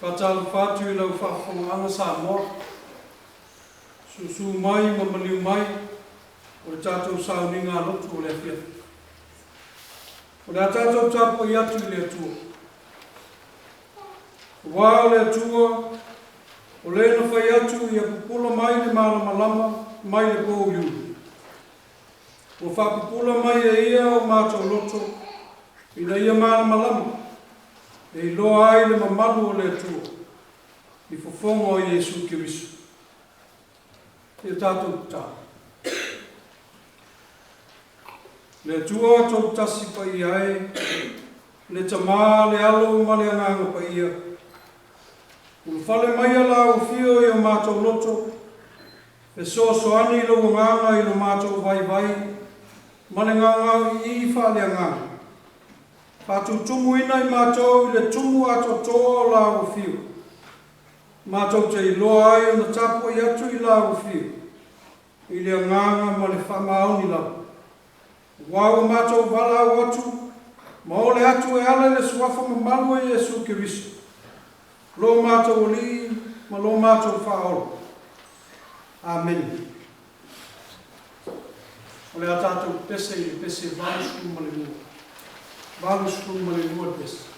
Faatalofa atu i lau faafofogaaga Samoa, susu mai ma maliu mai o le tatou sauniga lotu o le afiafi. O le a tatou tapuai atu i le Atua. Aua o le Atua, o le na fai atu ia pupula mai le malamalama mai le pouliuli. Ua faapupula mai e ia o matou loto, ina ia malamalama, e iloa ai le mamalu o le Atua, i fofoga o Iesu Keriso. Ia tatou tatalo. Le Atua Toatasi paia e, le Tama, le Alo ma le Agaga Paia, ulufale maia lau afio i o matou loto, fesoasoani i lou agaga i lo matou vaivai, ma le gaogaoi'i faaleagaga. Faatutumuina i matou i le tumu atoatoa o lau afio, matou te iloa ai ona tapuai atu i lau afio, i le agaga ma le faamaoni lava. Aua ua matou valaau atu, ma ole atu e ala i le suafa mamalu o Iesu Keriso, lo matou Alii ma lo matou Faaola. Amene. O le a tatou pese i le pese 82. 82 le pese.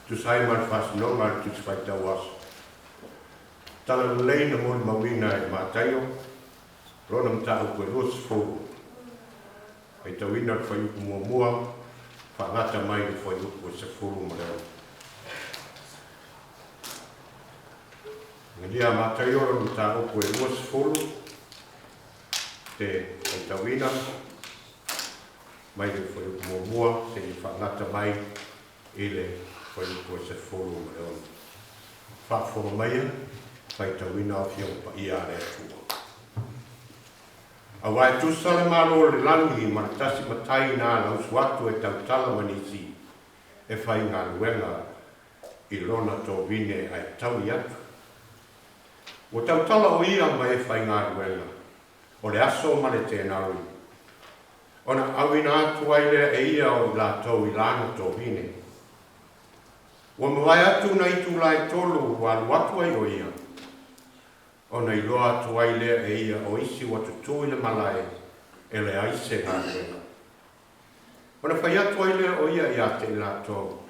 Tusa ai ma le faasinoga a le Tusi Faitau Aso. Talalelei na molimauina e Mataio, lona mataupu e 20, faitauina le fuaiupu muamua, faagata mai le fuaiupu e 16. Galia Mataio lona mataupu e 20, te faitauina mai le fuaiupu muamua seia faagata mai i le fuaiupu e 16. Faafofoga maia, faitauina Afioga Paia a le Atua. Aua e tusa le Malo o le lagi ma le tasi matai na alausu atu e tautala ma nisi e faigaluega i lona tovine ae taui atu. Ua tautala o ia ma e faigaluega o le aso ma le tenari, ona auina atu ai lea e ia o i latou i lana tovine. Ua mavae atu nai itula e 3 ua alu atu ai o ia, ona iloa atu ai lea e ia o isi ua tutū i le malae e leai se galuega. Ona fai atu ai lea o ia ia te i latou,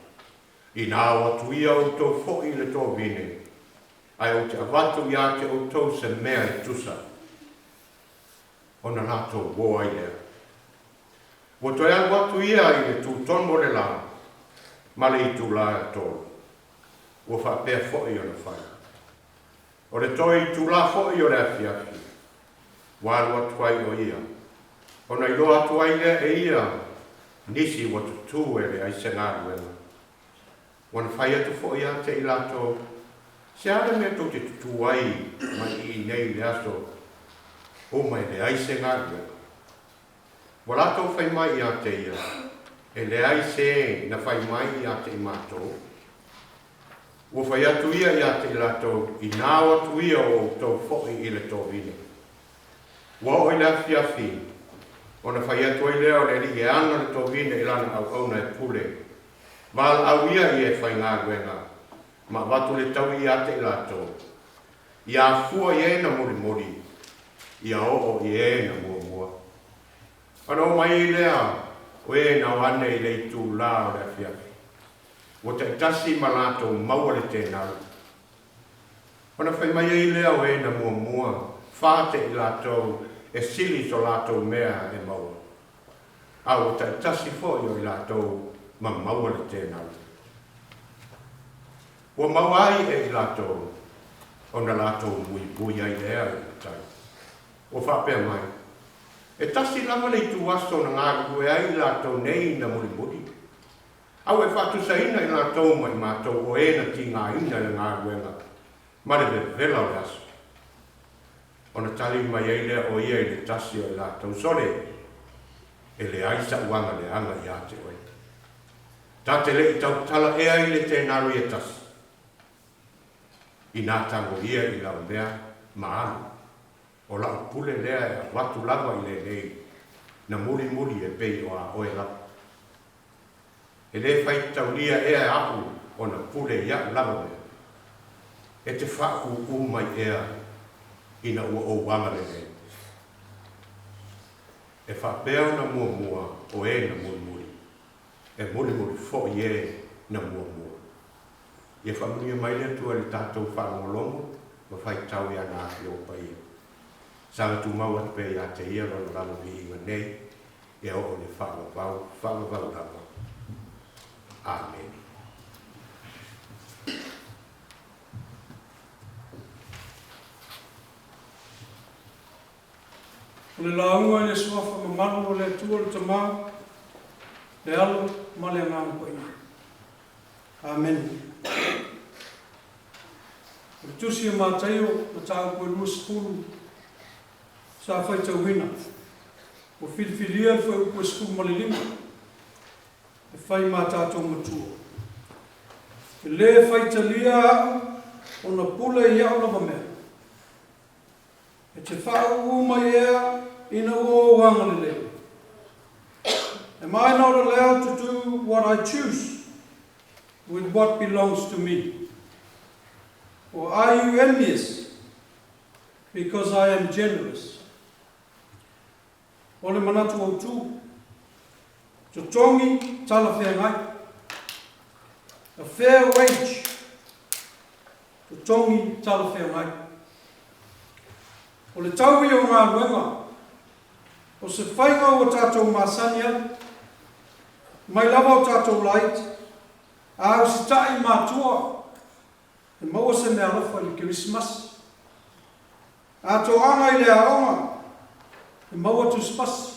Inā o atu ia outou foi i le tovine, ae ou te avatu ia te outou se mea e tusa, ona latou uō ai lea. Ua toe alu atu ia i le tutonu o le lā ma le itula e 3, ua faapea foi ona fai. O le toe itula foi o le afiafi, ua alu atu ai o ia, ona iloa atu ai lea e ia nisi ua tutū e leai se galuega. Ua na fai atu foi ia te i latou, Se a le mea tou te tutū ai mai i i nei i le aso uma e leai se galuega? Ua latou fai mai ia te ia, E leai se na fai mai ia te i matou. Ua fai atu ia ia te i latou, Inā o atu ia o outou foi i le tovine. Ua oo i le afiafi, ona fai atu ai lea o le alii e ana le tovine i lana auauna e pule. Valaau ia i e faigaluega, ma avatu le taui ia te i latou. Ia afua i e na mulimuli, ia oo i e na muamua. Ona oo mai ai lea o e na o ane i le itula o le afiafi, ua taitasi ma latou maua le tenari. Ona fai mai ai lea o e na muamua, fa te i latou e sili so latou mea e maua, a ua taitasi foi o i latou ma maua le tenari. Ua maua ai e i latou, ona latou muimui ai lea i le matai. Ua faapea mai, E tasi lava le ituaso na galulue ai i latou nei na mulimuli, a ua e faatusaina i latou ma i matou o e na tigaina i le galuega ma le vevela o le aso. Ona tali mai ai lea o ia i le tasi o i latou, Sole, e leai sa'u aga leaga iā te oe. Ta te le i tautala ea i le tenari e tasi, inā tagoia i lau mea ma alu. O la'u pule lea e avatu lava i lenei na mulimuli e pei o a oe lava. E lē faitaulia ea a'u ona pule ia'u lava mea. E te faaūū mai ea ina ua ou agalelei. E faapea ona muamua o e na mulimuli, e mulimuli foi e na muamua. Ia faamanuia mai le Atua i le tatou faalogologo ma faitau i ana Afioga Paia. Saga tumau atu pea ia te ia Lona lava viiga nei e oo i le faavavau, faavavau lava. Amene. O le lauga i le Suafa mamalu o le Atua le Tama, le Alo ma le Agaga Paia. Amene. O le Tusi a Mataio, mataupu e 20, sa faitauina, ua filifilia le fuaiupu e 15 e fai ma tatou matua. E lē faitalia a'u ona pule ia'u lava mea. E te faaūū mai ea ina ua ou agalelei. Am I not allowed to do what I choose with what belongs to me? Or are you envious because I am generous? O le manatu autū, totogi talafeagai. A fair wage, totogi talafeagai. O le taui o galuega, o se faiga ua tatou masani ai, mai lava o tatou laiti, a usitai i matua, e maua se meaalofa i le Kerisimasi. A toaga i le aoga, e maua tusipasi,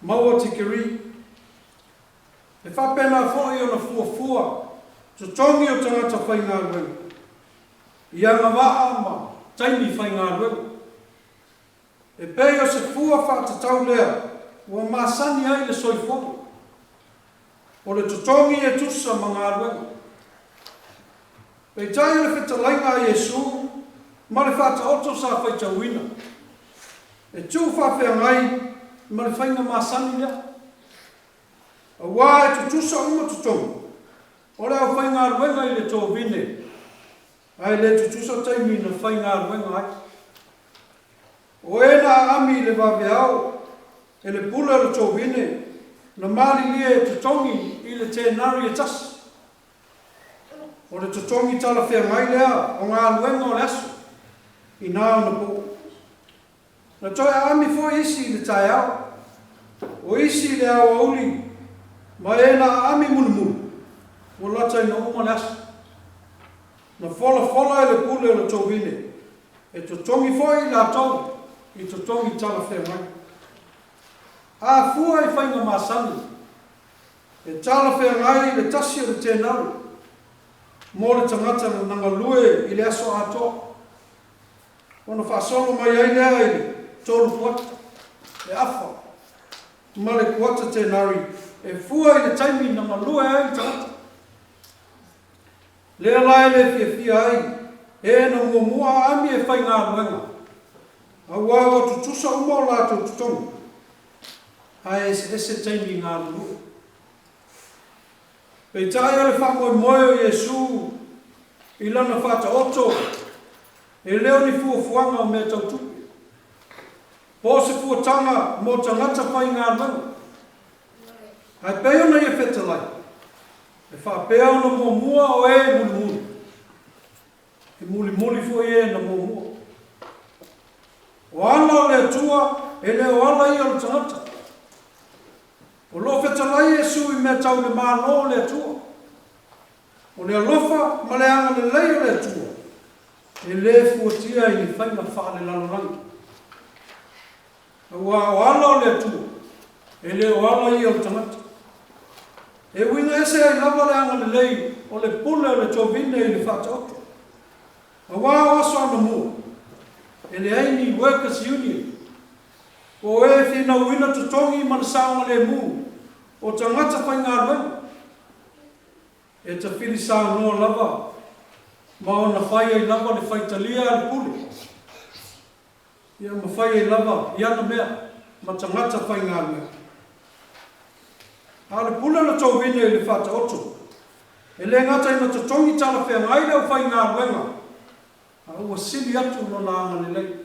maua tikeri. E faapena foi ona fuafua totogi o tagata faigaluega i agavaa ma taimi faigaluega. E pei o se fua faatatau lea ua masani ai le soifuaga. O le totogi e tusa ma galuega. Peitai o le fetalaiga a Iesu ma le Faataoto sa faitauina, e tuufaafeagai ma le faiga masani lea. Aua e tutusa uma totogi o le aufaigaluega i le tovine, ae le tutusa taimi na faigaluega ai. O e na aami i le vaveao e le pule o le tovine, na malilie e totogi i le tenari e tasi. O le totogi talafeagai lea o galuega o le aso i na onapo. Na toe aami foi isi i le taeao, o isi i le aoauli, ma e na aami mulimuli, ua lata ina uma le aso. Na folafola e le pule o le tovine, e totogi foi i latou i totogi talafeagai. A fua i faiga masani, e talafeagai le tasi o le tenari mo le tagata na galue i le aso atoa, ona faasolo mai ai lea i le 3 kuata, le afa ma le kuata tenari e fua i le taimi na galue ai le tagata. Lea la e le fiafia ai e na muamua aami e faigaluega, aua ua tutusa uma o latou totogi, ae eseese taimi galulue. Peitai o le faamoemoe o Iesu i lana Faataoto, e le o ni fuafuaga o mea tau tupe, po o se fuataga mo tagata faigaluega. Ae pei ona ia fetalai, e faapea ona muamua o e mulimuli, e mulimuli foi e na muamua. O ala o le Atua e le o ala ia o le tagata. O lo o fetalai Iesu i mea tau le Malo o le Atua. O le alofa ma le agalelei o le Atua e le fuatia i ni faiga faalelalolagi. Aua o ala o le Atua e le o ala ia o le tagata. E uiga ese ai lava le agalelei o le pule o le tovine i le Faataoto. Aua o aso anamua, e leai ni workers union, po o e finauina totogi ma le saogalemu o tagata faigaluega. E tafili saunoa lava ma ona fai ai lava le faitalia a le pule, ia ma fai ai lava i ana mea ma tagata faigaluega. A o le pule o le tovine i le Faataoto, e le gata ina totogi talafeagai le aufaigaluega, a ua sili atu lona agalelei.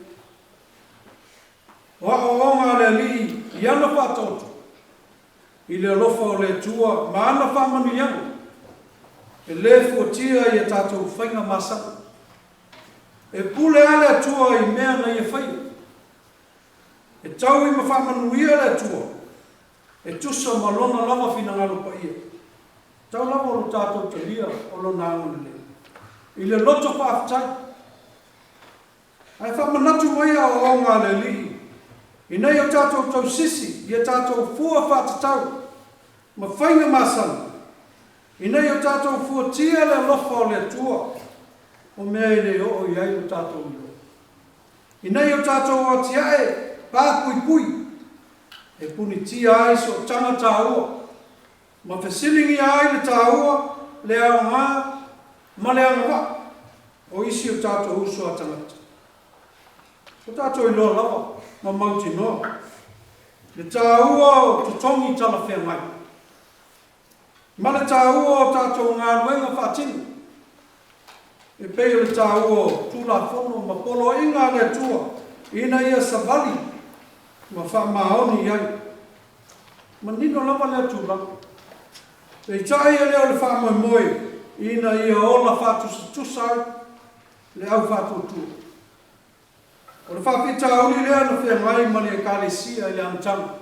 O aoaoga a le Alii i ana Faataoto, i le alofa o le Atua ma ana faamanuiaga, e le fuatia i a tatou faiga masani. E pule lava le Atua i mea na ia faia. E taui ma faamanuia le Atua, e tusa ma lona lava finagalo paia. Tau lava o lo tatou talia o lona agalelei i le loto faafetai. Ae faamanatu mai aoaoga a le Alii, ina ia tatou tausisi i a tatou fua faatatau ma faiga masani, ina ia tatou fuatia le alofa o le Atua, o mea e le oo i ai lo tatou iloa. Ina ia tatou atiae papuipui, e punitia ai sootaga taua, ma fesiligia ai le taua, le aoga ma le agavaa o isi o tatou uso a tagata. Ua tatou iloa lava ma mautinoa le taua o totogi talafeagai ma le taua o tatou galuega faatino, e pei o le taua o Tulafono ma poloaiga a le Atua ina ia savali ma faamaoni i ai. Manino lava lea tulaga. Peitai e le o le faamoemoe ina ia ola faatusatusa ai le au faatuatua. O le faafitauli lea na feagai ma le Ekalesia i le amataga.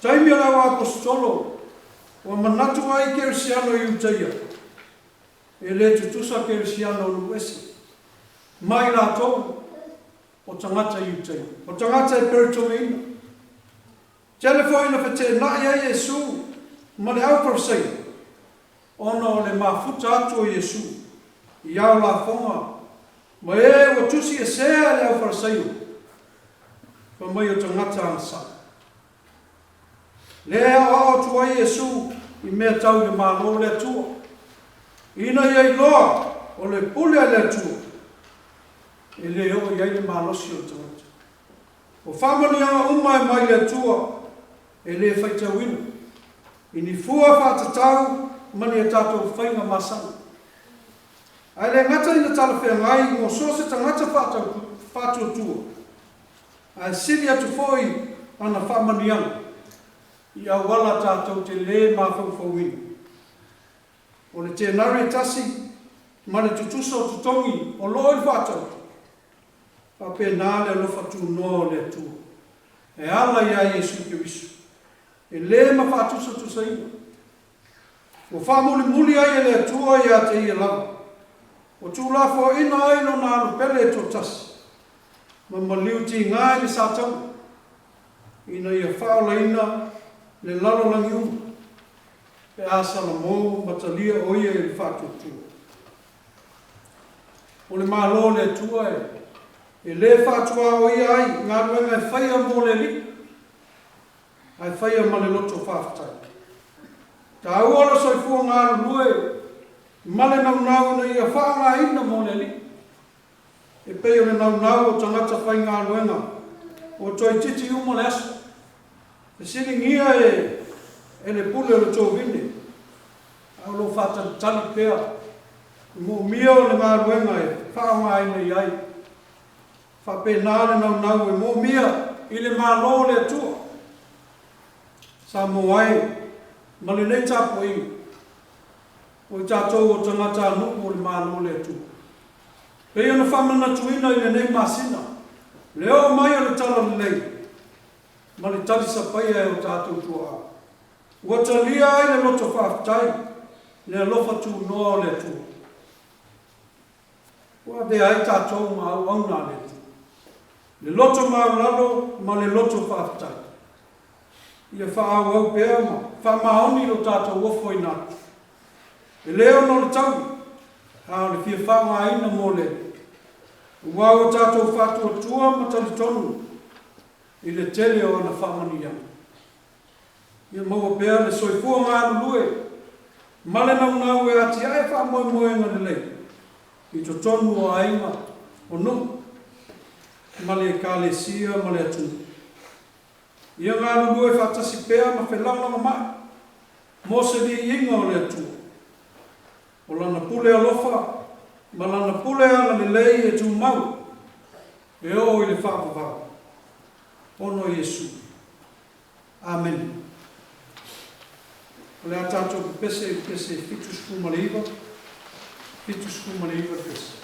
Taimi o le au Aposetolo, ua manatu ai kerisiano i Iutaia, e le tutusa kerisiano o nuu ese ma i latou o tagata Iutaia, o tagata e peretogaina. Tele foi ina feteenai ai Iesu ma le au Fariseio, ona o le mafuta atu o Iesu i ao lafoga ma e ua tusiesea e le au Fariseio, fai mai o tagata agasala. Lea e aoao atu ai Iesu i mea tau i le Malo o le Atua, ina ia iloa o le pule a le Atua e le oo i ai le malosi o le tagata. O faamanuiaga uma e mai le Atua e le faitauina i ni fua faatatau ma ni a tatou faiga masani. Ae le gata ina talafeagai mo so o se tagata faatuatua, ae sili atu foi ana faamanuiaga i auala tatou te le mafaufauina. O le tenari e tasi ma le tutusa o totogi o lo o i le faatauga, faapena le alofa tunoa o le Atua e ala ia Iesu Keriso, e le mafatusatusaina. Ua faamulimuli ai e le Atua ia te Ia lava, ua tuulafoaina ai Lona Alo pele e toatasi, ma maliu tiga i le Satani, ina ia faaolaina le lalolagi uma, pe a salamo ma talia o Ia i le faatuatua. O le Malo o le Atua e le faatuaoia ai galuega e faia mo le Alii, ae faia ma le loto faafetai. Taua le soifua galulue ma le naunau ina ia faaaogaina mo le Alii, e pei o le naunau o tagata faigaluega ua toeitiiti uma le aso, fesiligia e le pule o le tovine, a o lo o faatalitali pea i moomia o le galuega e faaaogaina i ai. Faapena le naunau e moomia i le Malo o le Atua. Samoa e, ma lenei tapuaiga, o i tatou o tagatanuu o le Malo o le Atua. Pei ona faamanatuina i lenei masina, le oo mai o le Talalelei ma le talisapaia e o tatou tuaa. Ua talia ai le loto faafetai, le alofa tunoa o le Atua. Ua avea ai tatou ma auauna a le Atua. Le loto maualalo ma le loto faafetai. Ia faaauau pea ma faamaoni lo tatou ofoina atu. E le ona o le taui, a o le fia faaaogaina mo le Aua ua tatou faatuatua ma talitonu i le tele o ana faamanuiaga. Ia maua pea le soifua galulue ma le naunau e atiae faamoemoega lelei i totonu o aiga, o nuu, ma le Ekalesia ma le atunuu. Ia galulue faatasi pea ma felagolagomai mo se viiga o le Atua. O Lana pule alofa ma Lana pule agalelei e tumau e oo i le faavavau. Ona o Iesu. Amene. O le a tatou pepese i le pese 79, 79 le pese.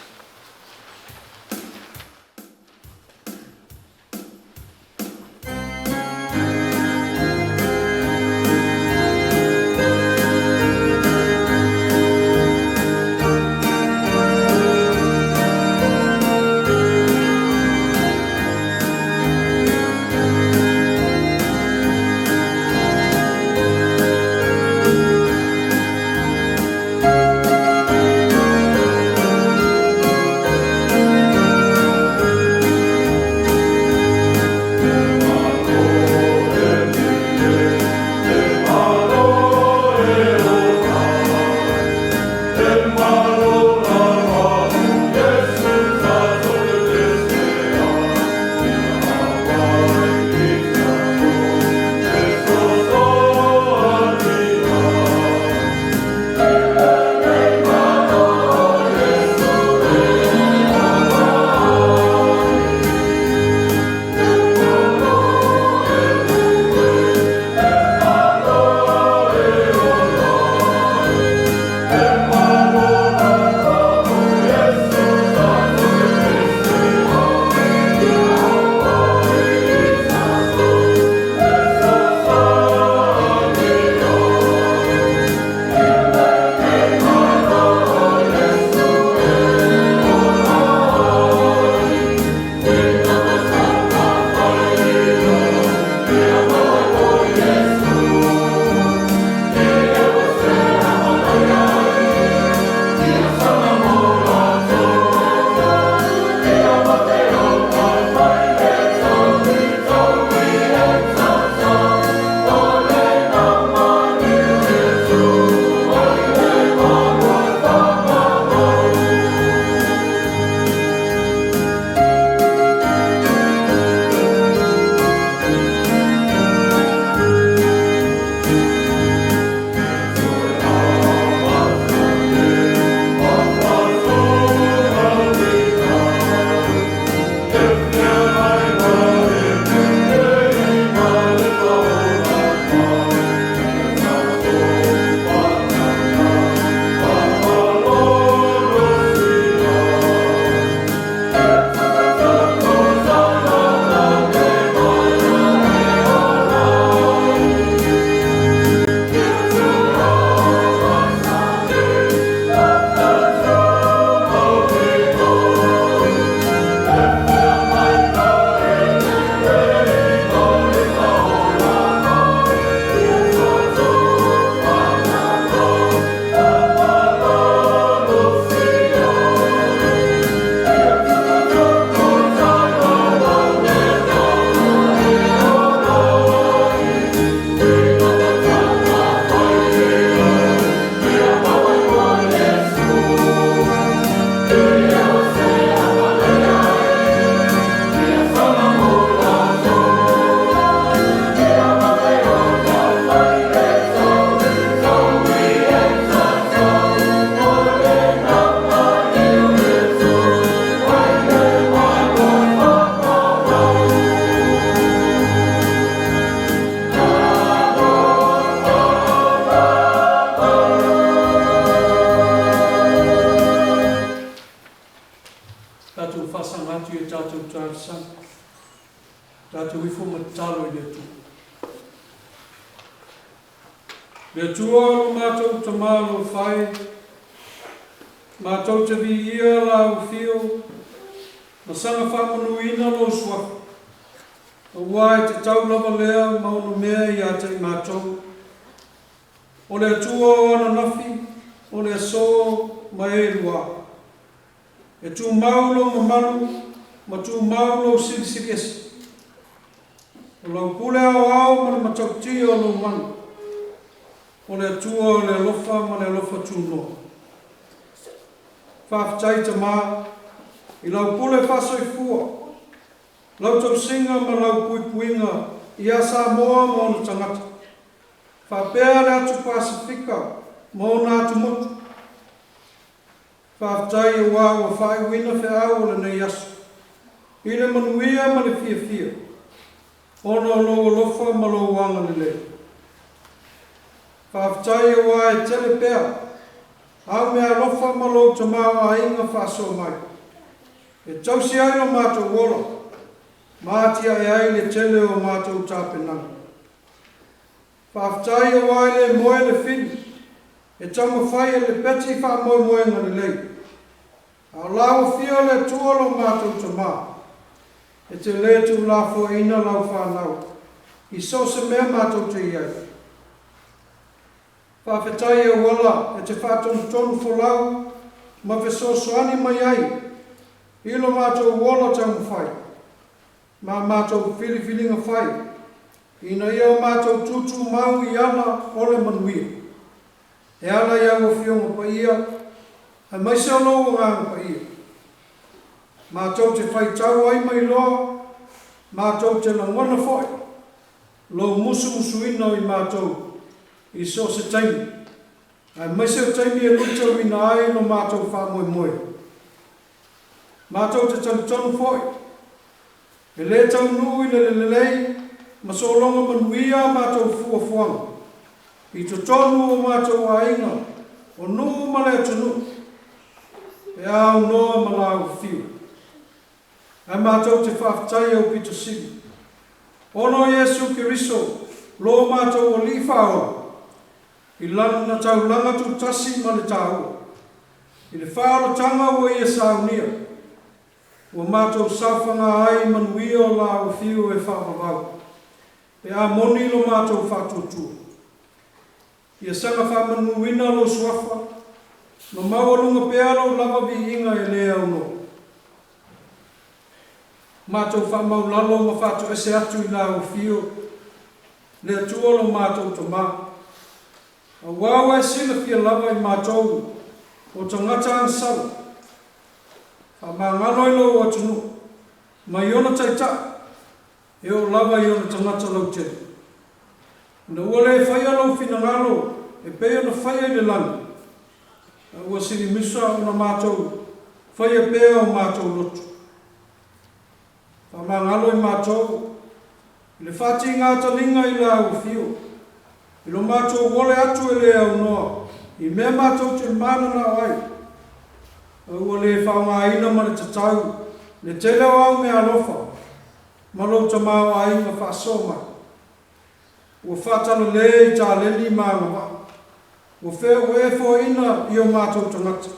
i tatou talosaga. Tatou ifo ma tatalo i le Atua. Le Atua o lo matou Tama alofa e, matou te viia Lau afio ma saga faamanuina Lou Suafa, aua e tatau lava lea ma onomea ia te i matou. O le Atua o ananafi, o le aso ma e lua. E tumau lou mamalu ma tumau lou silisili ese. O lau pule aoao ma le matautia o lou mana. O le Atua o le alofa ma le alofa tunoa. Faafetai Tama i lau pule faasoifua, lau tausiga ma lau puipuiga ia Samoa ma ona tagata, faapea le atu Pasefika ma ona atumotu. Faafetai aua ua faaiuina feau o lenei aso i le manuia ma le fiafia ona o lou alofa ma lou agalelei. Faafetai aua e tele pea au meaalofa ma lou tamaoaiga faasoa mai e tausi ai lo matou ola ma atiae ai le tele o matou tapenaga. Faafetai aua e le moe le fili e taumafai e lepeti faamoemoega lelei, a o lau afio le Atua lo matou Tama, e te le tuulafoaiina lau fanau i so o se mea matou te i ai. Faafetai i auala e te faatonutonu folau ma fesoasoani mai ai i lo matou ola taumafai ma matou filifiliga fai, ina ia o matou tutumau i ala o le manuia, e ala i au Afioga Paia, aemaise o lou Agaga Paia. Matou te faitau ai ma iloa, matou te lagona foi lou musumusuina o i matou i so o se taimi, aemaise o taimi e luitauina ai lo matou faamoemoe. Matou te talitonu foi, e lē taunuu i le lelei ma sologa manuia a matou fuafuaga i totonu o matou aiga, o nuu ma le atunuu, pe a aunoa ma lau afio. Ae matou te faafetai aupito sili, ona o Iesu Keriso lo matou Alii Faaola, i Lana taulaga tutasi ma le taua, i le faaolataga ua Ia saunia, ua matou saofaga ai i manuia o lau afio e faavavau, pe a moni lo matou faatuatua. Ia saga faamanuina lou Suafa, ma maualuga pea lou lava viiga e lē aunoa. Matou faamaulalo ma faatoese atu i lau afio, le Atua lo matou Tama, aua ua e silafia lava i matou o tagata agasala. Faamagalo i lou atunuu mai ona taitai e oo lava i ona tagata lautele. Ina ua le faia lou finagalo e pei ona faia i le lagi, a ua silimusa ona matou faia pea o matou loto. Faamagalo i matou i le faatiga taliga i lau afio, i lo matou ole atu e le aunoa i mea matou te mananao ai, a ua le faaaogaina ma le tatau le tele o au meaalofa ma lou tamaoaiga faasoa mai. Ua faatalale i taleni ma agavaa, ua feoefoaiina i o matou tagata.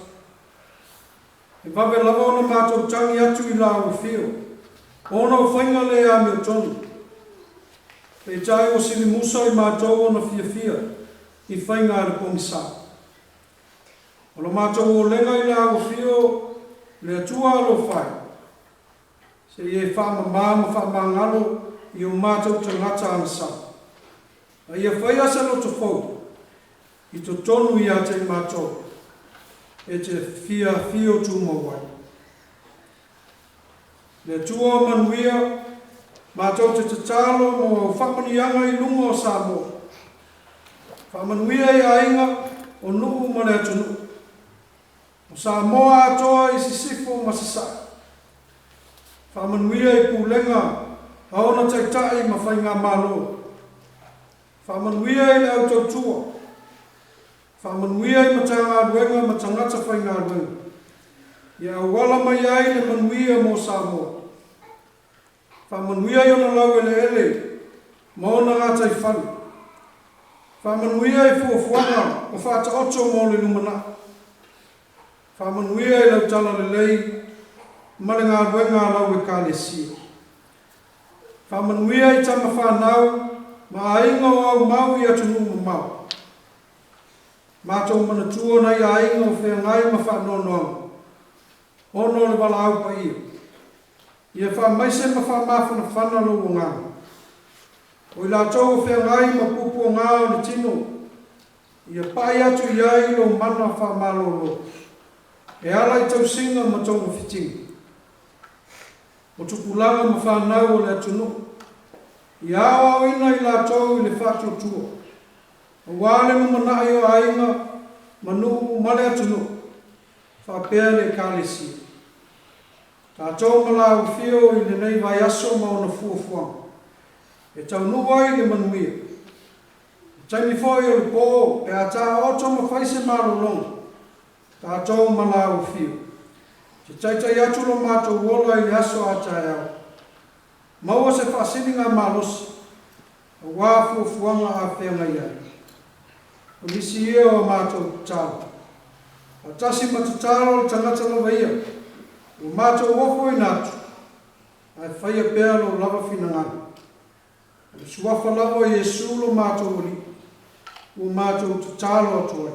E vave lava ona matou tagi atu i lau afio, ona o faiga le amiotonu. Peitai ua silimusa i matou ona fiafia i faiga a le pogisa. O lo matou olega i lau afio, le Atua alofa e, se i e faamama ma faamagalo i o matou tagata agasala, a ia faia se loto fou i totonu ia te i matou e te fia afio tumau ai. Le Atua o manuia, matou te tatalo mo au faamanuiaga i luga o Samoa. Faamanuia i aiga, o nuu ma le atunuu. O Samoa atoa i sisifo ma sasae. Faamanuia i pulega a ona taitai ma faigamalo. Faamanuia i le au tautua. Faamanuia i Matagaluega ma tagata faigaluega, ia auala mai ai le manuia mo Samoa. Faamanuia i ona laueleele ma ona gataifale. Faamanuia i fuafuaga o faataoto mo le lumanai. Faamanuia i lau talalelei ma le galuega a lau Ekalesia. Faamanuia i tama fanau ma aiga o aumau i atunuu mamao. Matou manatua nai aiga o feagai ma faanoanoaga ona o le valaau paia. Ia faamaise ma faamafanafana lou agaga. O i latou o feagai ma puapuaga o le tino, ia pai atu i ai lou mana faamalolo e ala i tausiga ma togafitiga. O tupulaga ma fanau o le atunuu, ia aoaoina i latou i le faatuatua, aua le lumanai o aiga ma nuu ma le atunuu, faapea le Ekalesia. Tatou ma la Afio i lenei vaiaso ma ona fuafuaga, e taunuu ai le manuia. I taimi foi o le po, pe a taoto ma fai se malologa, tatou ma la Afio. Te taitai atu lo matou ola i le aso a taeao. Maua se faasiligamalosi, aua fuafuaga a feagai ai. O nisi ia o matou tatalo. Faatasi ma tatalo le tagata lava ia, ua matou ofoina atu, ae faia pea lou lava finagalo. O le suafa lava o Iesu lo matou Alii, ua matou tatalo atu ai.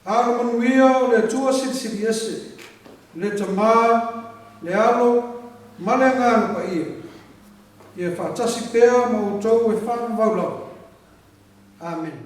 A o le manuia o le Atua Silisili Ese, le Tama, le Alo, ma le Agaga Paia, ia faatasi pea ma outou e faavavau lava. Amene.